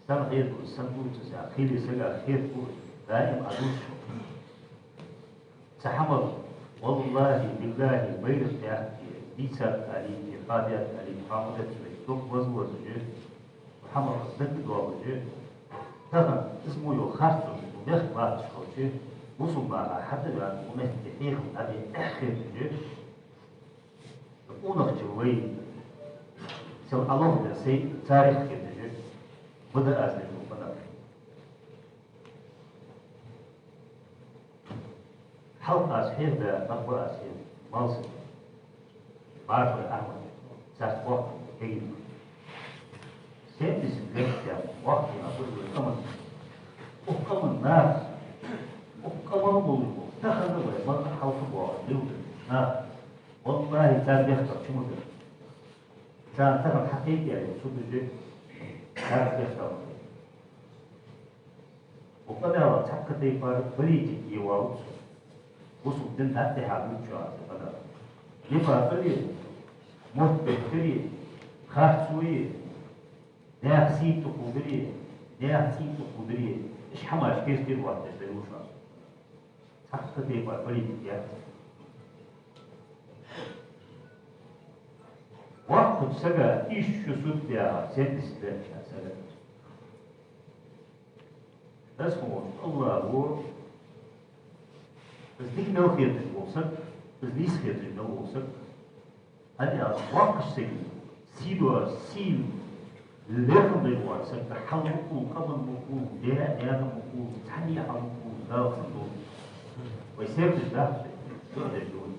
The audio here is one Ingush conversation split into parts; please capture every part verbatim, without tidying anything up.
Сенна хетаргда, сенна дувцаш, хиле сага хетаргда, даим а дувцаш. Цхьа хӀама, валлахӀи, биллахӀи, байракх тӀа дийцад аьле, хьадаьд аьле, хьадаьд аьле, дукха ваза-ваза жи, хӀама дагадоалаш жи. Тахан из мо йола харцо мехка латташ хилча, бусалба наха хьатӀаваьнна, укх метте хьехам дӀабе эхь хеташ жи. Къонахчал вай, сел Ӏалох да сай царех хеташ жи. Бада аз дерг укх бада. Хьалха аз хьехадаь, нах ба аз хьехадаь, малсаг. Бархой Ахьмад, царца воккха кагий. Семьдесят лет тӀа воккха нах ба вай къаман. Укх къаман нах, укх къаман болаш бола, тахан вай мара хьалха боагӀа лелаш нах. ВаллахӀи, цар бехктар чу ма дий. Царна тахан хьакхайкаяр цу дужи, цар бехктар. Укх къамаьлах цхьаккха тайпара политика е валац. Бусалба дин дӀатӀехьа дувцаш ва аз къамаьл. Нифакъ а е, мотт бехкар е, харцо е, наьха сий тӀатохар е, наьха цӀий тӀатохар е, уж хӀамаш керттера оттадеш далуш аз. Цхьаккха тайпара политика яц. Воккхача сага ийс шу суд даьд, семьдесят лет сага. Аз хӀама волча АллахӀо, из дика мел хеташ вола саг, из нийса хеташ мел вола саг, хӀана аьлча, воккхача сага сий доацаш, сий лерхӀам беш вола саг, хьал ма хул, къаман ма хул, даь-наьна ма хул, цхьанне хьал ма хул, Дала ца хул. Вай серташ даха, дуӀа деш ду вай.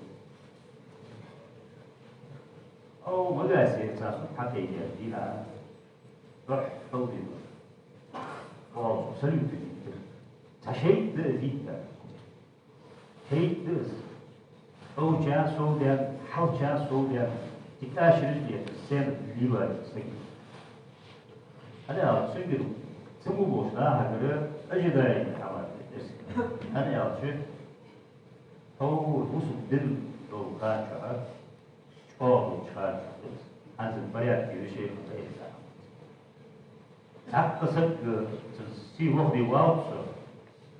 Ау, магасе цхьа хӀама хьакхайкаяр дийнахьа. Духьа хала дийнахьа. Оалаш салют диттар. Цхьа шайтӀа да из диттар. ШайтӀа да из. Овча сов даьнна, хьалча сов даьнна, цига ашараш летар, сцена лелаяр саг. ХӀана аьлча, цунгара, цу мо болча нахагара ожидание хӀама да из. ХӀана аьлча, тхьовра бусалба дин дола кхача, чӀоагӀа долча хана, хӀанз порядке вещей ма ца хеташ. Цхьаккха саг, цун сий вахаде валац со.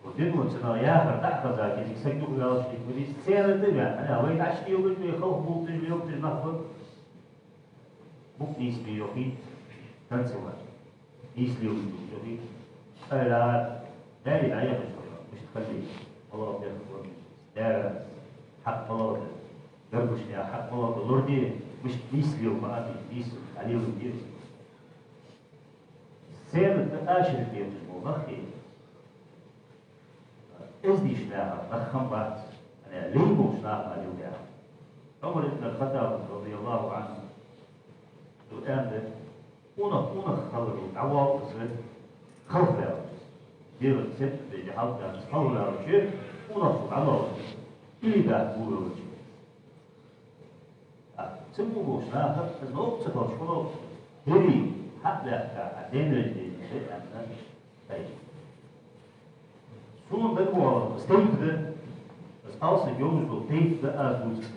Укх дино цунах яхар дӀа а хеза, кӀезига саг юхаваьлча дика ма дий, сцена тӀа ваьнна, хӀана, вай дӀачудоагӀаш, вай халхабувлаш, лелаш нах ба. Букъ нийсбе йохийт, танцевать. Нийсле вуйла йохийт. Ай, ла, дай, дай, дай, мишта хала, малав бехк, дара, хьакъ малав, гаргашна хьакъ малав, лораде, мишта нийсле ма ади, нийсле, хьалелуде. Сцена тӀа ашараш леташ бола нах хи. Эздийча наха нах хам бац, хӀана аьлча лай болча наха леладаьд. Ӏумар ибн аль-ХаттӀаб, радияллахӀу Ӏанху, цо аьннад: къонах, къонах хиларал дӀавоал из, халхаваьлча. ДегӀа сеппа беже хьалхадаьнна халхаваьлча, къонахчо дӀавоал из. Или дац бувелча. А, цу мо болча наха, из новкъа ца хилча, хӀана, хӀирий, хьакъ баьхка, а, день рождения, хӀе, аьнна, ай. Сона дагавоалар, из тайпа да, из алсаг йолаш дола тайпа да аз дувцар.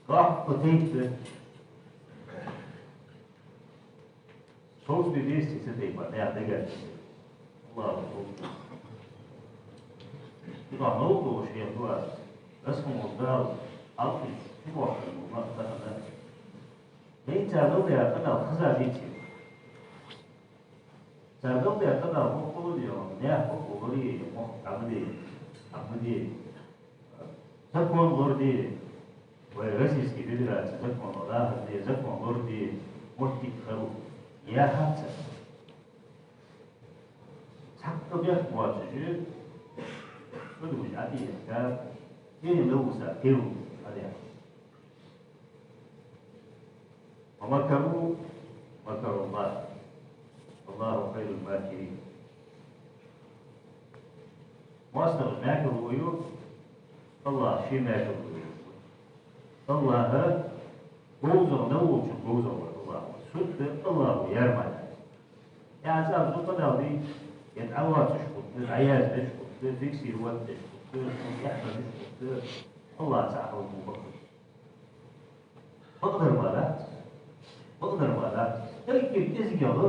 Доккха тайпа да. Совцабе деза цу тайпара наьха дегаш. АллахӀу акбар. Цудухьа новкъа долаш хетаду аз. Расхун Дала, хьалхийца, чубохкаш бола нах тахан. Вайна цар дӀадаьр къамаьл хеза деций? Цар дӀадаьр къамаьл боккъала дий, наьха бокъо лорае, мохк дӀа ма де, дӀа ма де. Закон лораде, вай Российски Федераци закон лораде, закон лораде, моттиг хила, яхац цар. Цхьаккха бехк боацаш, кӀудамаш ӀотӀаехка, кӀезига ловса кхел ӀотӀаехка. ومكروا ومكر الله والله خير الماكرين. МоастагӀа мекарло ю, АллахӀ ший мекарло ю. АллахӀ говзагӀа мел волчун говзагӀа ва АллахӀ. Суд да АллахӀа яр мара. Е аз ам зукъа далди, е дӀалоацаш хургда, дӀаяздеш хургда, фиксировать деш хургда, тӀехьа деш хургда, АллахӀ цхьа хьал бу бакъ. Бакъдар ма дац. Бакъдар ма дац. Эггара кӀезигагӀа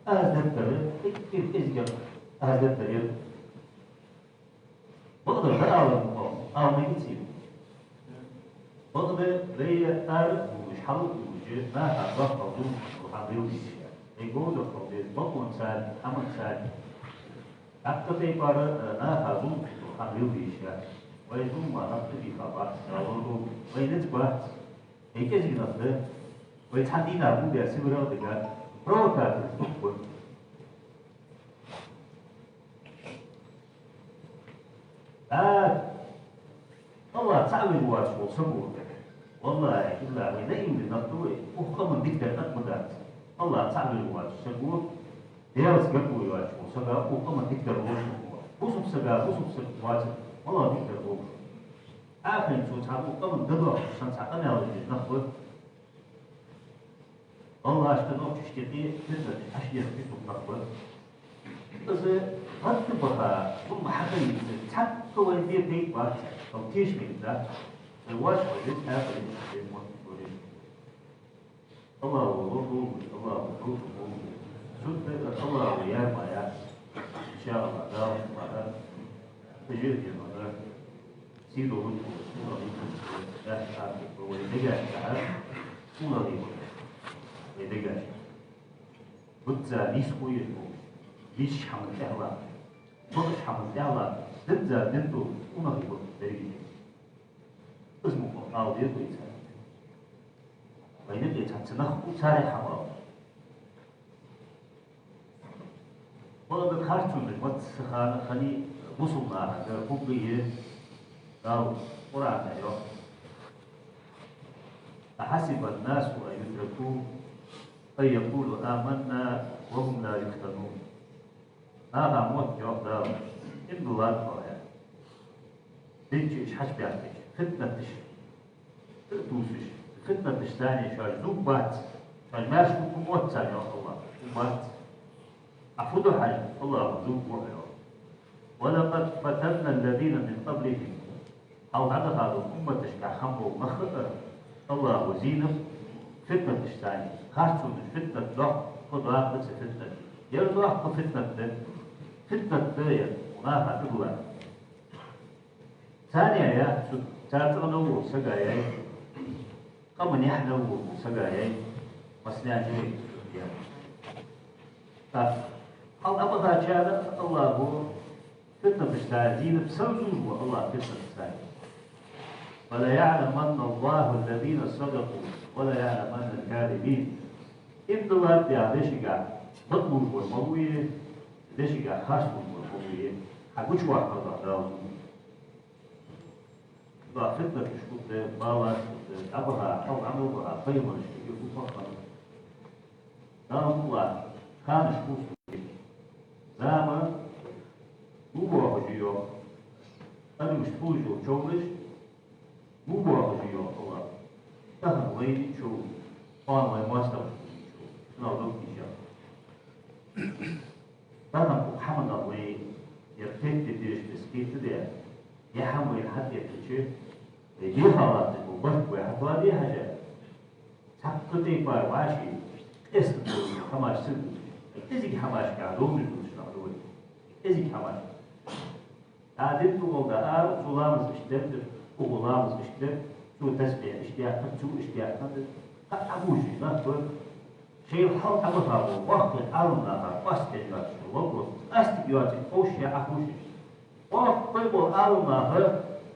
аз Аз деттар ер. Бакъдар да алар мукъам, ала мегаций. Бакъда вай ара а бувлаш, хьал а бувлаш, наха баккхал зулам хьал леладе йиш яц. Вай говзал хьал деза, бакъонца а, хӀаманца а. ТӀаккха тайпара, э, наха зулам хьал леладе йиш яц. Вай зулам нах тӀабийха бац, Дала лорадолда, вай низ бац. Вай кӀезига нах да. Вай цхьан дийнахьа бу беа сибарах дага. Провокатор дукха ба. А, АллахӀ цаӀ веш воацаш вола саг ва. ВаллахӀи, биллахӀи, вай наивни нах да вай. Укх къаман дикадар тӀаккха ма дац. АллахӀ цаӀ веш воацаш саг ва. Даьлаца гаргало йоацаш вола сага укх къаман дикадар лоацаш ва. Бусалба сага бусалба саг воацар, валлахӀи, дикадар лоацаш ва. Ахин цо цхьа укх къаман дадох шан цхьа къамаьл деш нах ба. АллахӀа шта нохчашта юкъе фитнат хьачудеш биту нах ба. Из гӀадбаха, зулам хьахайта, цхьаккха вайна де пайда бац, хӀама тешаме дац. Вай воаш вай веза хьаькъал деш, вай мотт дореш. АллахӀа лорадолда, АллахӀа лорадолда. Цу тӀа АллахӀа яр ма яц. ИншааллахӀ, Дала ма яр. Хьажа а дена, сий долаш, вай дегаш тӀехьа, вай дегаш. Бизза нийсхо еш болаш, нийсача хӀаман тӀехьа латташ, бакъача хӀаман тӀехьа латташ, динца дин долаш, къонахий болаш деррига. Из мукъа ала деза вай царна. Вайна юкъе цхьацца нах ба, царех хӀама ала. Бакъда харцонаш маца хана хиннай бусалба нахага, хӀама бе, Дала Къуръана тӀа йоах: أحسب الناس أن يتركوا أن يقولوا آمنا وهم لا يفتنون. Наха мотт, йоах Дала, иман диллад хьо, аьнна. Дин чу уж хьачубаьхкача, фитнаташ тӀатувсаш, фитнаташца шоаш зув бац, шоаш маьрша хургба мотт царна, йоах АллахӀа, зув бац. Ӏа фу ду хьажа, АллахӀа зув бу хьо, йоах. ولقد فتنا الذين من قبلهم. Хьалха дӀадахача умматашка хинна бола нах а АллахӀа зийнаб фитнаташца. Харцонаш, фитнат доккха да, доккха ца фитнат. Ер доккха фитнат да. Фитнат да ер, наха тӀадилла. Царна яьй, цу, цар цӀагӀа вола сага яьй, къаман яхь вола сага яьй, массанена яьй. ТӀаккха хьалха дӀабахачарна АллахӀа фитнаташца зийнаб, сенна зувш ва АллахӀ фитнаташца? فليعلمن الله الذين صدقوا وليعلمن الكاذبين. Иман диллад яха дешагахьа бакълувш вар малув, дешагахьа харцлувш вар малув, хьагучаваккхаргда Дала зувш. Ба фитнаташ хургда, балаш хургда, дӀабаха, хьалха дӀа мел баха пайхамараш хургда, укхаза хана. Дала мукъалахь, ханаш хургда. Зама ву бохаш йоах. Адамашта хулаш йола човлаш ву бохаш йоах АллахӀа. Тахан вайна чов, кхоана вай моастагӀашта чов, нал дог дийша. Тахан укх хӀаманах вай ер кхетаде дезаш да, кхетаде, ер хӀама вайна хьатӀаэттача, вай дехьа латташ бола барт вай хьатоаде хьажа. Цхьаккха тайпара вӀаши къаьстта долаш, хӀамаш ца дувцаш, кӀезига хӀамашка долаш дувцаш нах да вай. КӀезига хӀамаш. ТӀа дин тӀагӀолла ара, цу ламаз иштта дар, укхо ламаз иштта дар, цо тасбихь иштта яьккхар, цо иштта яьккхар, кхы а Ӏохувшаш нах ба. Шоайла хьалха дӀабаха бола воккхий Ӏаламнаха къоастадеш йоацаш йола вопрос, къаьстта йоацаш, ховш а Ӏохувшаш. Воккхий бола Ӏаламнаха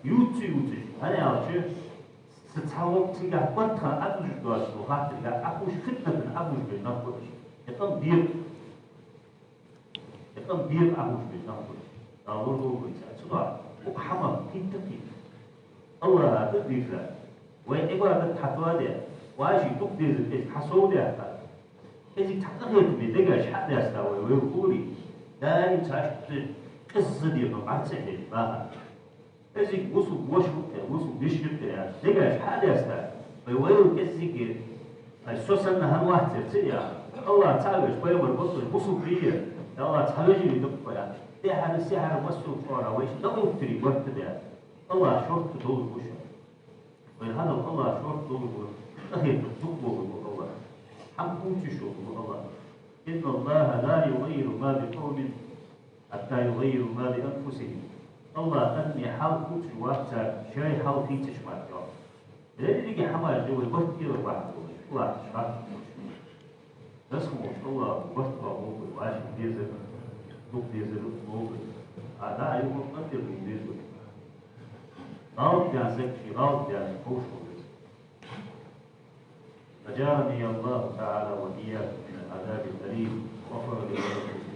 ювца ювцаш, хӀана аьлча, са цхьа воккха цигахьа барт хана Ӏодужаш доацаш дола хаттарга Ӏохувш, фитнатах Ӏохувш бе нах ба уж. Ер къам декъа. Ер къам декъа Ӏохувш бе нах ба уж. Дала лорадолда вай царца. Цудухьа укх хӀамах кхетар кхетар. АллахӀа тӀадирза, вай Ӏибадат хьатоаде, вӀаши дукха дезар кӀезига хьасовдаьккха, кӀезига цхьа къахетаме дегаш хьа а даьста вай, вай хуларий, даим цхьа иштта къизза дегӀа бӀарга ца хьежа баха. КӀезига бусалба воша ва-кх ер, бусалба йиша я-кх ер яхаш, дегаш хьа а даьста, вай вайла кӀезига, ай, со санна хӀана вац ер ца яха. АллахӀ цаӀ веш, пайхамар бакъвеш, бусалба вий ер, АллахӀ цхьа вежарий да-кх вай яхаш. Тӏехьара, сехьара, массайолча оагӀорахьа вайша дӀаухтарий барт а даь, АллахӀ шортта долаш ва шоана. Вай хьадал АллахӀ шортта долаш ва, къахетам дукха болаш ва АллахӀ. ХӀама кхувсаш йолаш ва АллахӀ. إن الله لا يغير ما بقوم حتى يغيروا ما بأنفسهم. АллахӀ къинтӀера хьал кхувсаш вац цар, шоай хьал хийцача мара, йоах. Деррига хӀамаш да вай барт тӀера бахьан долаш, латташ, хатташ. Дас хӀама АллахӀа барт бахьан долаш, вӀаши безар, дукха безар, ловзар. А дӀа юха къинтӀера бу безар. ГӀалат даьнна саг ший гӀалат даьнна ховш хул из. أجارني الله تعالى وإياكم من العذاب الأليم، غفر لي ولكم